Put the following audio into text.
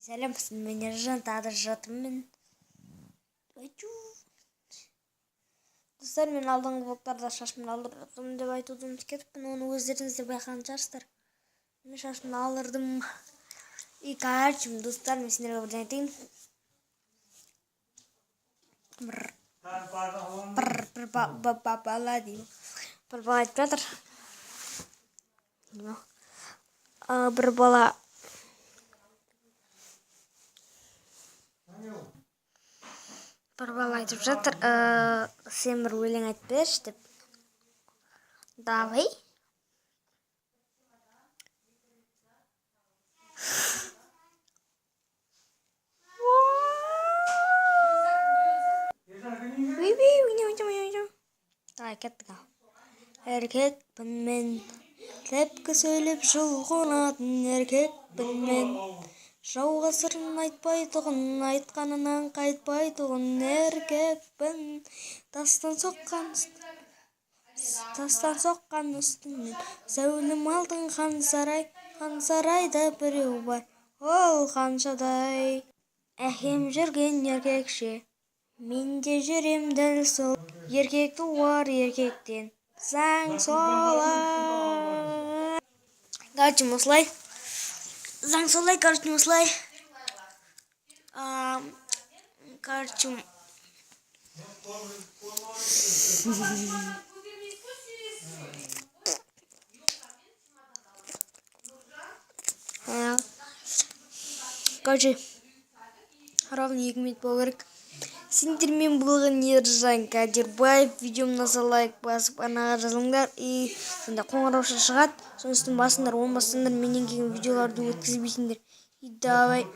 Сәлем, мен Ержан, тағы да жатырмын. Айчу. Достар, мен алдыңғы влогтарда шашымды алдырдым деп айтуды ұмытып кетіппін. Оны өздеріңіз де байқаған шығарсыздар. Мен шашымды алдырдым. И, короче, достар, мен сендерге бірдеңе айтайын. Бір бір бір бала деймін. Бір бала айтып жатыр. Деймін. Бір бала айтып жатыр, сен бір өлең айтып берші деп. Давай. Давай, кеттік ал. Еркекпін мен, тепкі сөйлеп жұлқынатын еркекпін мен. Жауға сырын айтпайтұғын, айтқанынан қайтпайтұғын еркекпін. Тастан соққан үстінен зәулім алтын хан сарай, хан сарайда біреу бар, ол ханшадай. Әкем жүрген еркекше, мен де жүрем дәл сол. Еркек туар еркектен, заң солай. Короче, осылай. Заң солай, короче, осылай. Короче, короче, ровно 2 минут болу керек. Сендермен болған Ержан Кадирбаев. Видеомды лайк басып, арнаға жазылыңдар, и сонда қоңырауша шығады, соның үстін басыңдар. Оны бассаңдар, менен келген видеоларды өткізбейсіңдер. И давай.